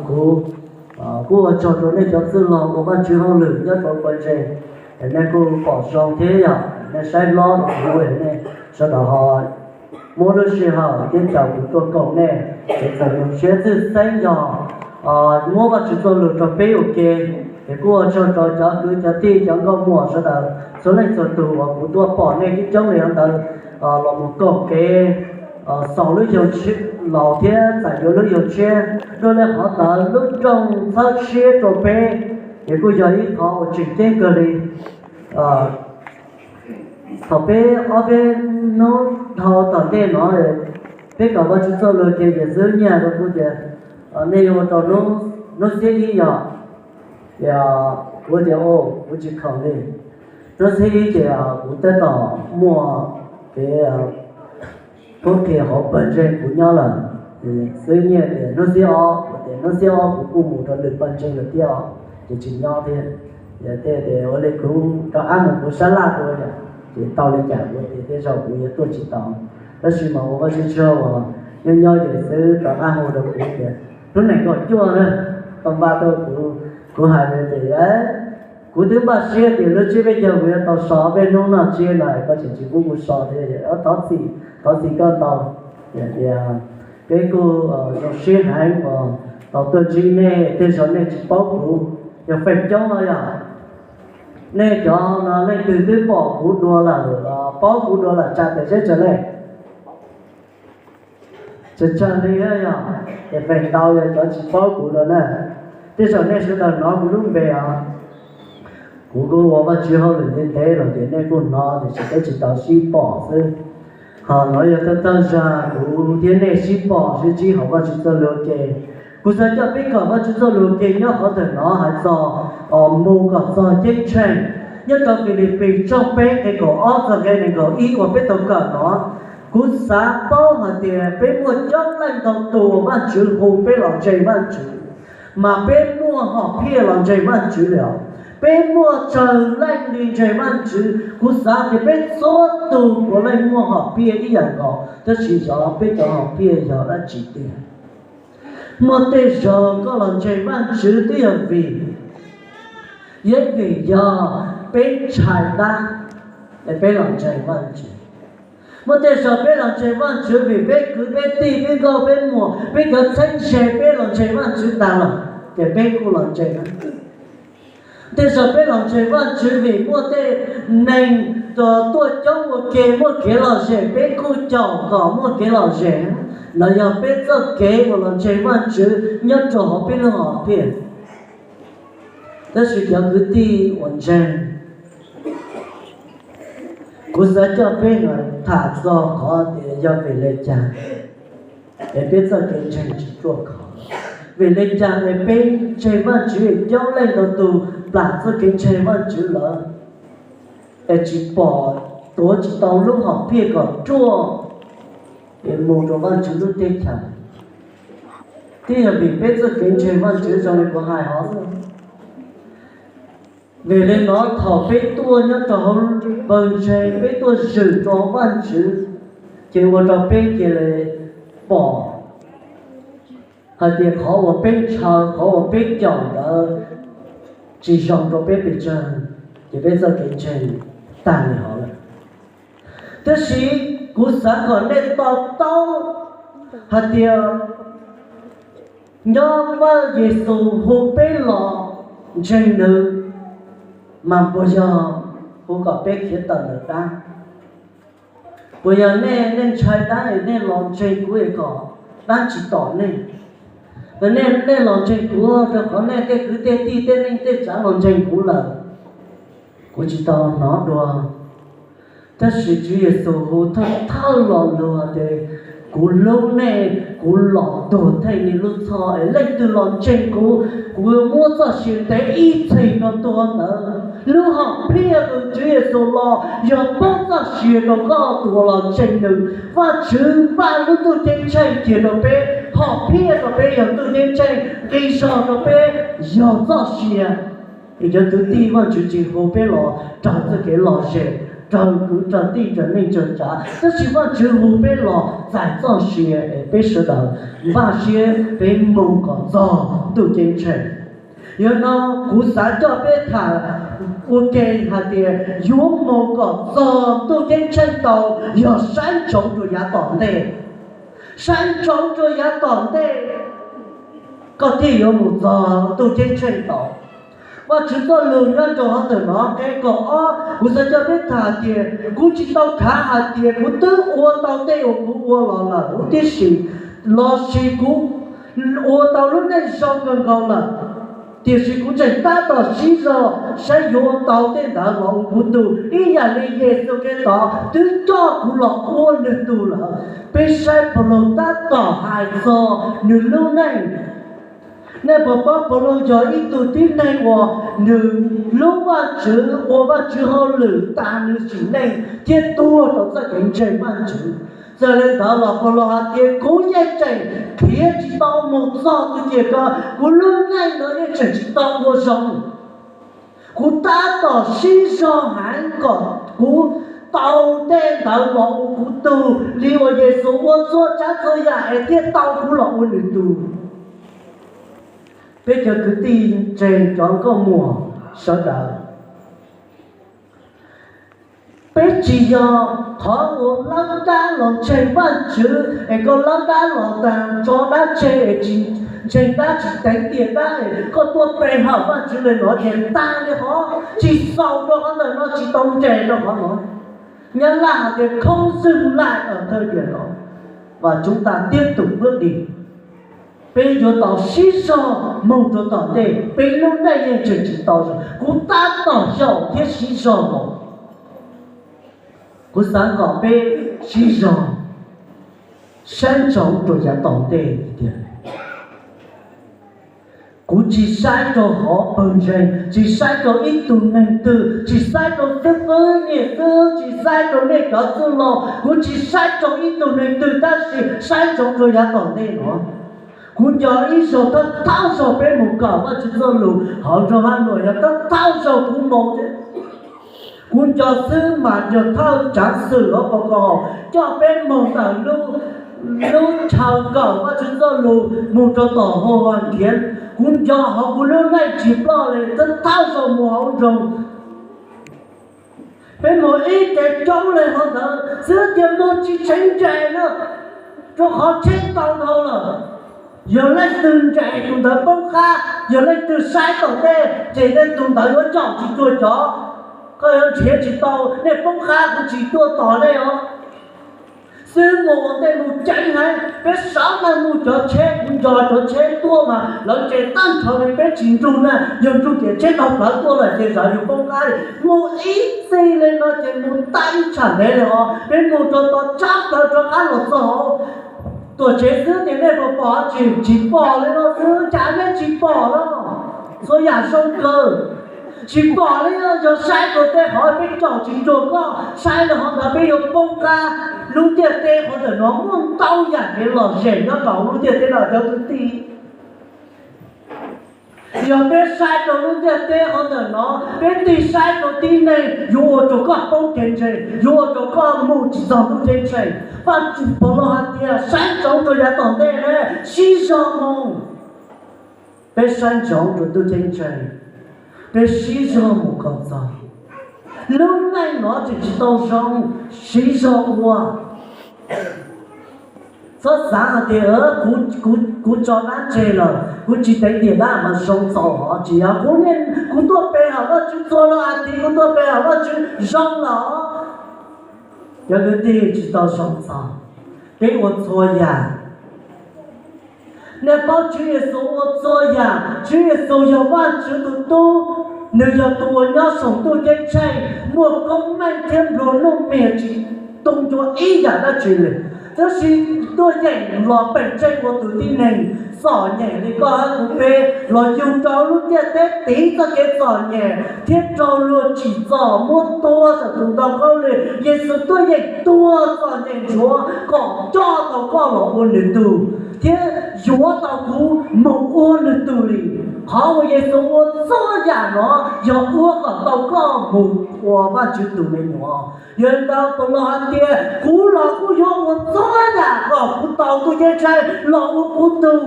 Kuv kuj ua tsaug rau nej cov txwj laug ua Vajtswv hauj lwm nyob rau pawg ntseeg, nej kuj pom zoo thiab yog nej saib hlob rau kuv, nej sawv daws ho muab lub sij hawm thiab caum kuv tuaj koom nej, es txawm yus siab txwj xeeb yog muab Vajtswv txoj lus rau peb ua ke. Es kuj ua tsaug rau cov kwv cov tij cov nkauj muam sawv daws txhua leej txhua tus uas kuv tuaj pom nej coob coob li ntawd los mus koom kev xaus lub xyoo laus thiab txais yuav lub xyoo tshiab. Dua li qhov ntawd lub nroog txhawb siab rau peb, ces kuj yog ib qho uas tseem ceeb kawg li. Thaum peb ob peb hnub dhau tom ntej no, peb kom Vajtswv txoj lus ces yawm xwb nyiaj rau kuv tias, nej yuav ua rau hnub xiab ib yog? Kuv tias, kuv tsis khoom li. Hnub xiab ib ces kuv tab tom muaj kev pub qhia hauv pawg ntseeg kuv nyob lawm. Xwb nyiaj tias hnub xiab ob, kuv tias hnub xiab ob kuv kuj mus rau lwm pawg ntseeg lawm thiab os, ces tsis nyob thiab. Yog tias ua li kuv rov qab mus kuv sab laj dua yom, ces tau li cas kuv tias tej zaum kuv yuav tuaj tsis tau. Tab sis mas ua Vajtswv tsaug uas nyob nyob ces xwb rov qab hu rau kuv tias hnub nees nkaum cuaj na, tau npaj rau kuv, kuv hais tias kuv twb npaj siab tias lub tsiab peb caug kuv yuav tau so peb hnub noj tsiab no, koj tseem tsis pub kuv so thiab. Thov txim, thov txim koj ntau. Tias peb kuj zoo siab heev uas tau tuaj ntsib nej, tej zaum nej tsis paub kuv, yog feem coob no yog nej cov no leej twg twb pom kuv dua lawm, paub kuv dua lawm tsa tes seb tsawg leej. Tsawg tsawg li yog, ces feem ntau yog cov tsis paub kuv dua na. Tej zaum nej sawv daws hnov kuv lub npe os. Kuv kuj ua Vajtswv hauj lwm ntev ntev los ces nej kuj hnov tiam sis peb tsis tau sib pom xwb. Ho no yog thawj thawj zaug kuv thiab nej sib pom sib ntsib hauv Vajtswv txoj lus ua ke. Kuv xav coj peb kawm Vajtswv txoj lus ua ke nyob qhov ntawm no hais txog mus kom txog ceeb tsheej. Nyob rau Filipis tshooj peb nqe kaum ob txog nqe nees nkaum ib uas peb tau kawm no, kuv xav paub hais tias peb muaj coob leej ntau tus uas Vajtswv hu peb los ntseeg Vajtswv, mas peb muaj hom phiaj los ntseeg Vajtswv li os. Peb muaj tsawg leej li ntseeg Vajtswv, kuv xav tias peb txhua tus puav leej muaj hom phiaj ib yam nkaus, tab sis xyov peb cov hom phiaj yog dab tsi tiag. Muaj tej zaug koj los ntseeg Vajtswv twb yog vim, yeej vim yog peb ntshai dab es peb los ntseeg Vajtswv. Muaj tej zaug peb los ntseeg Vajtswv vim peb kwv peb tij peb nkauj peb muam peb cov txheeb ze peb los ntseeg Vajtswv tas lawm, ces peb kuj los ntseeg Vajtswv. Tej zaug peb los ntseeg Vajtswv vim muaj tej neeg tuaj coob ua ke muaj kev lom zem, peb kuj caum kom muaj kev lom zem. No yog peb txoj kev uas los ntseeg Vajtswv nyob rau hauv peb lub hom phiaj. Tab sis cov kwv tij uas ntseeg, kuv xav coj peb tham txog qhov tias yog vim li cas es peb txoj kev ntseeg tsis ruaj khov, vim li cas es peb ntseeg Vajtswv coob leej ntau tus plam txoj kev ntseeg Vajtswv lawm, es tsis pom, tuav tsis tau lub hom phiaj kom ruaj es mus rau Vajtswv lub teb chaws. Twb yog vim peb txoj kev ntseeg Vajtswv zoo li kuv hais hov xwb. Vim li no thaum peb tuaj nyob rau hauv pawg ntseeg, peb tuaj zwm rau Vajtswv, ces ua rau peb cia li pom hais tias qhov uas peb ntshaw, qhov uas peb caum ntawd tsis zoo rau peb pes tsawg, ces peb txoj kev ntseeg tag li hov lawm. Tab sis kuv xav kom nej to taub hais tias nyob Vajtswv Yexus hu peb los ntseeg nws, mas puas yog hu kom peb khiav tawm ntawm dab? Puas yog nej, nej ntshai dab es nej los ntseeg kuv es kom dab tsis tom nej? Los nej, nej los ntseeg kuv rau qhov nej tej kwv tej tij tej neej tej tsav los ntseeg kuv lawm? Kuv tsis tau hnov dua. Tab sis Tswv Yexus hu thawj thawj lo lus tias, kuv hlub nej, kuv los tuag theej nej lub txhoj es leej twg los ntseeg kuv, kuv yuav muab txoj sia ntev ib txhis rau tus ntawd. Lub hom phiaj tus Tswv Yexus los yog pub txoj sia rau koj tus uas los ntseeg nws. Vajtswv npaj lub ntuj ceeb tsheej cia rau peb, hom phiaj rau peb yog ntuj ceeb tsheej, nqi zog rau peb yog txoj sia. Es cov kwv tij, Vajtswv tsis hu peb los raws txoj kev lom zem, raws kwv raws tij raws neej raws tsav, tab sis Vajtswv hu peb los txais txoj sia es peb sawv daws npaj siab peb mus kom txog ntuj ceeb tsheej. Yog no kuv xav coj peb tham ua ke hais tias yuav mus kom txog ntuj ceeb tsheej tau yog saib ntsoov rau yav tom ntej. Saib ntsoov rau yav tom ntej, koj thiaj yuav mus txog ntuj ceeb tsheej tau. Vajtswv txoj lus nyob rau hauv ntawm no nqe kaum ob, kuv xav coj peb tham tias kuv tsis tau khav hais tias kuv twb ua tau tej uas kuv ua los lawm huv tib si, lossis kuv ua tau lub neej zoo kawg nkaus lawm, tiam sis kuv tseem tab tom siv zog saib yuav ua tau tej ntawd los ua kuv tug ib yam li Yexus Khetos twb coj kuv los ua nws tug lawm. Peb saib Paulus tab tom hais txog nws lub neej. Nej puas paub Paulus yog ib tug tib neeg uas nws hlub Vajtswv, ua Vajtswv hauj lwm tas nws sim neej thiab tuag rau txoj kev ntseeg Vajtswv. Txawm li ntawd los Paulus hais tias kuv yeej tseem khiav tsis tau mus txog tus tiag ko, kuv lub neej no yeej tseem tsis tau ua zoo. Kuv tab tom siv zog heev kom kuv tau tej ntawd los ua kuv tug li uas Yexus ua txhua tsav txhua yam es thiaj tau kuv los ua nws tug. Peb cov kwv tij ntseeg cov nkauj muam sawv daws, peb tsis yog qhov uas lawb dab los ntseeg Vajtswv es koj lawb dab los tag tso dab tseg es tsis ntseeg dab tsis teev tiam dab es koj tuaj pe hawm Vajtswv li no ces tag li qhov tsis xaus rau qhov ntawm no tsis tau nres rau qhov no. Nyab Laj hais tias khoob xwj laj thawj tiam no, và chúng ta tiếp tục bước đi. Peb yuav tau siv zog mus rau tom ntej, peb lub neej yeej tseem tsis tau zoo, kuv tab tom xyaum thiab siv zog mus. Kuv xav kom peb siv zog saib ntsoov rau yav tom ntej tiag. Kuv tsis saib rau hauv pawg ntseeg, tsis saib rau ib tug neeg twg, tsis saib rau xib fwb, niam xwb, tsis saib rau nej cov txwj laug, kuv tsis saib rau ib tug neeg twg tab sis saib ntsoov rau yav tom ntej no. Kuv nco ib zaug thawj thawj zaug peb mus kawm Vajtswv txoj lus hauv nroog Hab Luam, yog thawj thawj zaug kuv mus, kuv nco xwb mas yog thawj tsaav xwm hauv pov kos coj peb mus ntawm lub chaw kawm Vajtswv txoj lus mus rau tom Huas Vas Thiav. Kuv nco hauv kuv lub neej tsis ploj li thawj thawj zaug mus hauv nroog. Peb mus ib ce coob li hauv ntawd xwb tias mus tsis tseev nres na, rau qhov tsheb tau dhau lawm. Yog leej twg nres tus ntawd poob qab, yog leej twg saib tom ntej ces leej tus ntawd yuav caum tsis txog cov. Koj yuav nrhiav tsis tau, nej poob qab kuv tsis tuaj tos nej os. Xwb mus ua ntej mus ceev heev, peb sawv daws mus cov tsheb, kuv nco cov tsheb tuaj mas lawv nres tag nrho li peb tsis nrug na, yog nrug ces tsheb dhau plawv tuaj lawm ces zawv yus poob qab li. Mus ib txhis li no ces mus tag ib tsham ntev li os, peb mus rau tom tsab plawv rov qab los txog. Tuam tsev xwb tias nej puas pom tsis, tsis pom li no xwb, cas nej tsis pom no. Txhua yam zoo kawg. Tsis pom li, yog saib rau tej qhov peb caum tsis txog koj, saib rau qhov ntawd peb yuav poob qab. Lub ntiaj teb qhov ntawm no muaj ntau yam kev lom zem nyob rau lub ntiaj teb no cov kwv tij. Yog peb saib rau lub ntiaj teb qhov ntawm no, peb tig saib rau tib neeg yuav ua rau koj poob kev ntseeg, yuav ua rau koj mus tsis txog ntuj ceeb tsheej. Vajtswv Paulus hais tias saib ntsoov rau yav tom ntej ne, siv zog mus. Peb saib ntsoov rau ntuj ceeb tsheej, peb siv zog mus kom txog. Lub neej no tseem tsis tau zoo, siv zog ua. Txhob xav hais tias kuv tso dab tseg lawm, kuv tsis teev tiam dab mas zoo txaus os, tsis yog. Kuv, kuv tuaj pe hawm Vajtswv txhua lub as thiv, kuv tuaj pe hawm Vajtswv zoo lawm. Cov kwv tij, tsis tau zoo txaus. Peb ua txhua yam. Nej paub Tswv Yexus ua txhua yam, Tswv Yexus yog Vajtswv tus Tub, nws yog tus uas nyob saum ntuj ceeb tsheej, muaj koob meej thiab nplua nuj miag tsis tu ncua ib yam dab tsi li. Tab sis tuaj yeem los pem tseeb ua tus tib neeg txom nyem li koj thiab kuv peb, los yug rau lub ntiaj teb tiv txoj kev txom nyem thiab raug luag tsim txom muab tua saum tus ntoo khaub lig. Yexus tuaj yeem tuag txom nyem ntsuav kom coj tau koj los ua nws tug thiab yuav tau kuv mus ua nws tug li. Qhov uas Yexus ua txhua yam no yog ua kom tau koj mus ua Vajtswv tus me nyuam. Yog li ntawd Paulus hais tias kuv los kuj yuav ua txhua yam kom kuv tau ntuj ceeb tsheej los ua kuv tug.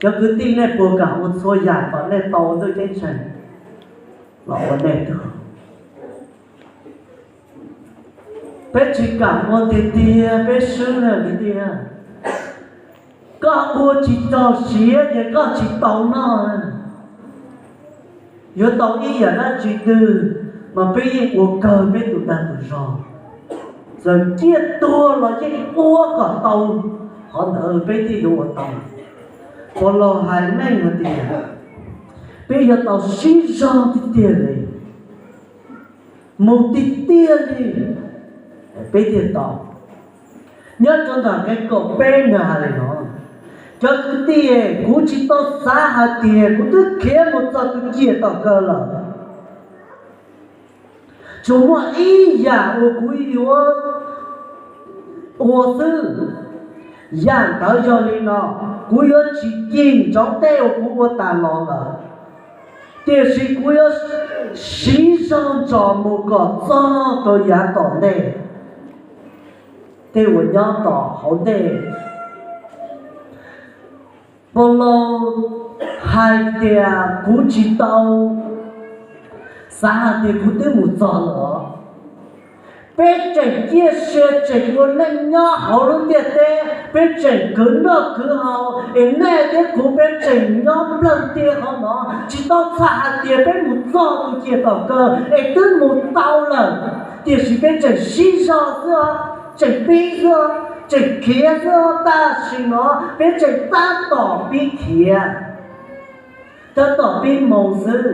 Cov kwv tij, nej puas kam ua txhua yam kom nej tau ntuj ceeb tsheej los ua nej tug? Peb tsis kam ua tiag tiag peb swb na kwv tij. Koj ua tsis txaus siav ces koj tsis tau noj. Yuav tau ib yam dab tsi twg mas peb yeej ua kawg peb tus dag tus zog, txawm ciaj tuag los yeej ua kom tau, qhov ntawd peb thiaj yuav ua tau. Paulus hais meej hais tias peb yuav tau sib zog tiag tiag li, mus tiag tiag li peb thiaj tau. Nyob rau ntawm nqe kaum peb nws hais li no, cov kwv tij, kuv tsis tau xav hais tias kuv twb khiav mus txog tus ciam tom kawg lawm. Tsuas muaj ib yam uas kuv yuav ua xwb, yam ntawd yog li no, kuv yuav tsis cim ntsoov tej uas kuv ua tas los lawm, tiam sis kuv yuav siv zog ntsos mus kom txog rau yav tom ntej, tej uas nyob tom hauv ntej. Paulus hais tias kuv tsis tau xav hais tias kuv twb mus txog lawm. Peb tseem ciaj sia tseem ua neej nyob hauv lub ntiaj teb, peb tseem khwv noj khwv haus, es nej thiab kuv peb tseem nyob nplawg ntiag hauv no, tsis tau txhais hais tias peb mus txog tus ciam tom kawg es twb mus tau lawm, tiam sis peb tseem sib zog xwb, tseem pib xwb, tseem khiav xwb, tam sim no peb tseem tab tom pib khiav, tab tom pib mus xwb,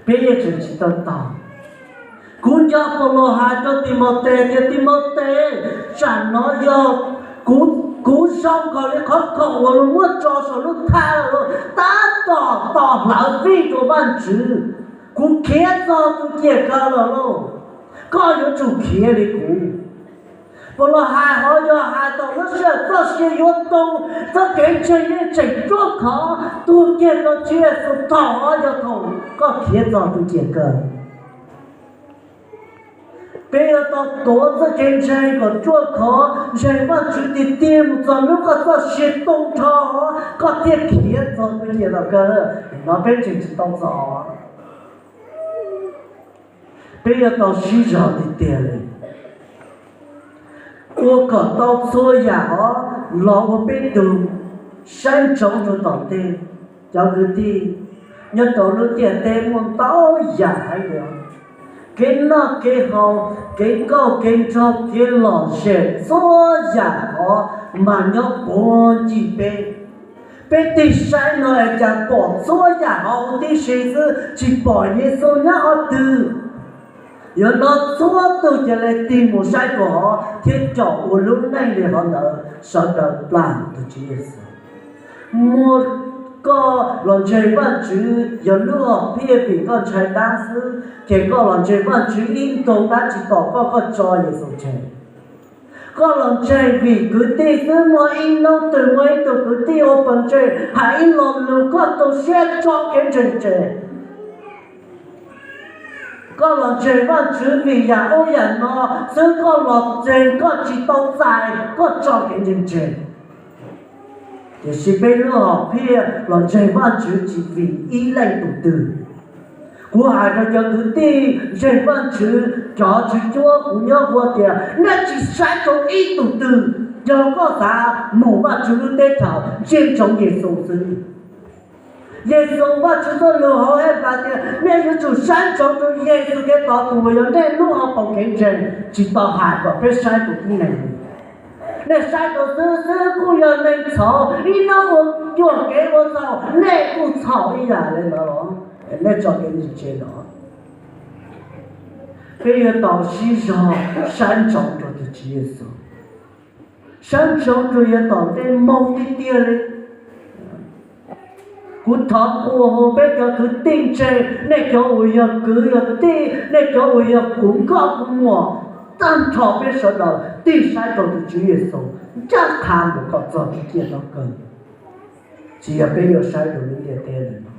peb yeej tseem tsis tau tau. Kuv nco Paulus hais rau Timautes tias, Timautes, tsam no yog kuv zoo nkaus li qhov khoom uas luag muab tso saum lub thaj lawm, tab tom tos hlawv fij rau Vajtswv. Kuv khiav txog tus ciam kawg lawm lauj, koj yuav tsum khiav li kuv. Paulus hais hov yog hais thaum lub sij hawm txoj sia yuav tu, txoj kev ntseeg yeej tseem ruaj khov, tuag kiag rau Tswv Yexus thaum hov yog thaum koj khiav txog tus ciam kawg. Peb yuav tau tuav txoj kev ntseeg kom ruaj khov, ntseeg Vajtswv tiag tiag mus txog hnub koj txoj sia tu nrho, koj thiaj khiav txog tus ciam tom kawg. No peb tseem tsis tau txog. Peb yuav tau sib zog tiag tiag li, ua kom tau txhua yam hov los ua peb tug, saib ntsoov rau tom ntej. Cov kwv tij, nyob rau lub ntiaj teb muaj ntau yam heev li, kev noj kev haus, kev nkauj kev nraug, kev lom zem, txhua yam hov mas nyob puag ncig peb. Peb tig saib no es cas pom txhua yam hauv huv tib si xwb, tsis pom Yexus nyob qhov twg. Yog no txhua tus cia li tig mus saib rau hov thiab caum ua lub neej li hov ntawd sawv daws plam tus Tswv Yexus. Muaj koj los ntseeg Vajtswv yog lub hom phiaj vim koj ntshai dab xwb, ces koj los ntseeg Vajtswv ib ntus dab tsis pom koj, koj tso Yexus tseg. Koj los ntseeg vim kwv tij xwb, muaj ib hnub twg muaj ib tug kwv tij ua pes tsawg hais ib lo lus koj tu siab tso kev ntseeg tseg. Koj los ntseeg Vajtswv vim yam ub yam no xwb, koj los ntseeg koj tsis tau txais koj tso kev ntseeg tseg. Tiam sis peb lub hom phiaj los ntseeg Vajtswv tsis vim ib leej tus twg. Kuv hais rau cov kwv tij ntseeg Vajtswv cov tswv cuab kuv nyob ua tias nej tsis saib rau ib tug twg, yog koj xav mus Vajtswv lub teb chaws ntsia ntsoov Yexus xwb. Yexus, Vajtswv txoj lus hauv Henplais tias nej yuav tsum saib ntsoov rau Yexus Khetos tus uas yog nej lub hauv paus kev ntseeg, tsis tau hais kom peb saib rau tib neeg. Nej saib rau xwb xwb kuj yog neeg txhaum, ib hnub ua cuag kev ua txhaum nej kuj txhaum ib yam li ntawd los, nej tso kev ntseeg tseg los. Peb yuav tau sib zog saib ntsoov rau tus Tswv Yexus, saib ntsoov rau yav tom ntej moo tiag tiag li. Kuv thov qhuas hu peb cov kwv tij ntseeg, nej cov uas yog kwv yog tij, nej cov uas yog kuv nkauj kuv muam, tag nrho peb sawv daws tig saib rau tus Tswv Yexus ncaj qha mus kom txog tus ciam tom kawg. Tsis yog peb yuav saib rau lub ntiaj teb ntawm no,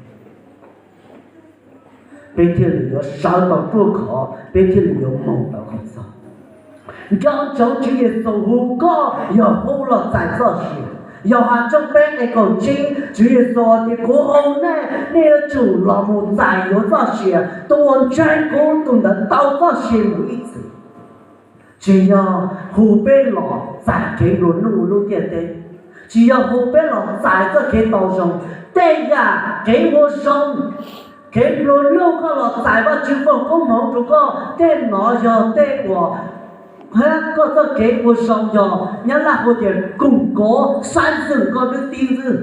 peb thiaj li yuav sawv tau ruaj khov, peb thiaj li yuav mus tau kom txog. Nco ntsoov Tswv Yexus hu koj yog hu los txais txoj sia. Yauhas tshooj peb nqe kaum tsib, Tswv Yexus tias, kuv hu nej, nej yuav tsum los mus txais yuav txoj sia. Tus uas ntseeg kuv, tus ntawd tau txoj sia mus ib txwm. Tsis yog hu peb los txais kev nplua nuj lub ntiaj teb, tsis yog hu peb los txais txoj kev tau zoo. Tej yam kev ua zoo, kev nplua nuj koj los txais Vajtswv foom koob hmoov rau koj, tej no yog tej uas, hab koj txoj kev ua zoo yog Nyab Laj hu tias kub kov saib xwm koj lub tib ntxwg.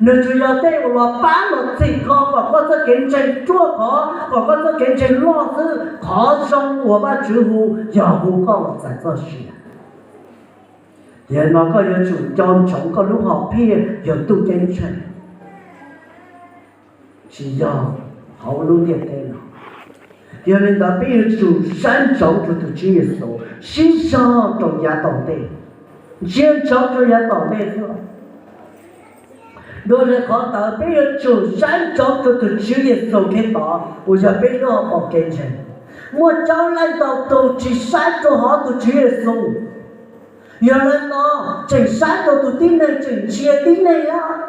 Nws tsuas yog tej uas los pab los txhim kho kom koj txoj kev ntseeg ruaj khov, kom koj txoj kev ntseeg loj xwb. Qhov zoo uas Vajtswv hu yog hu koj los txais txoj sia. Yog no koj yuav tsum nco ntsoov koj lub hom phiaj yog ntuj ceeb tsheej, tsis yog hauv lub ntiaj teb no. Yog li ntawd peb yuav tsum saib ntsoov rau tus Tswv Yexus, sib zog rau yav tom ntej, ntsia ntsoov rau yav tom ntej xwb. Dua li qhov ntawd peb yuav tsum saib ntsoov rau tus Tswv Yexus Khetos uas yog peb lub hauv paus kev ntseeg. Muaj coob leej ntau tus tsis saib rau hauv tus Tswv Yexus. Yog li no, tseem saib rau tus tib neeg, tseem ntsia tib neeg os.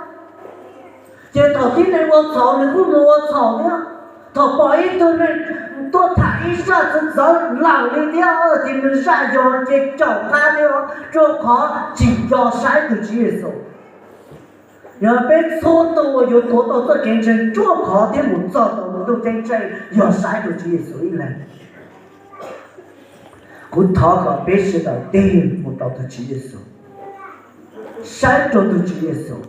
Ces thaum tib neeg ua txhaum nws kuj mus ua txhaum thiab. Thaum pom ib tug neeg tuaj tham ib zaj txawv txawv lawm li thiab, ces nws zaj yog ces caum qab thiab, rau qhov tsis nco saib tus Tswv Yexus. Yog peb txhua tus uas yuav tuav tau txoj kev ntseeg ruaj khov thiab mus txog tau ntuj ceeb tsheej yog saib rau Tswv Yexus ib leeg. Kuv thov kom peb sawv daws tig mus rau tus Tswv Yexus, saib rau tus Tswv Yexus.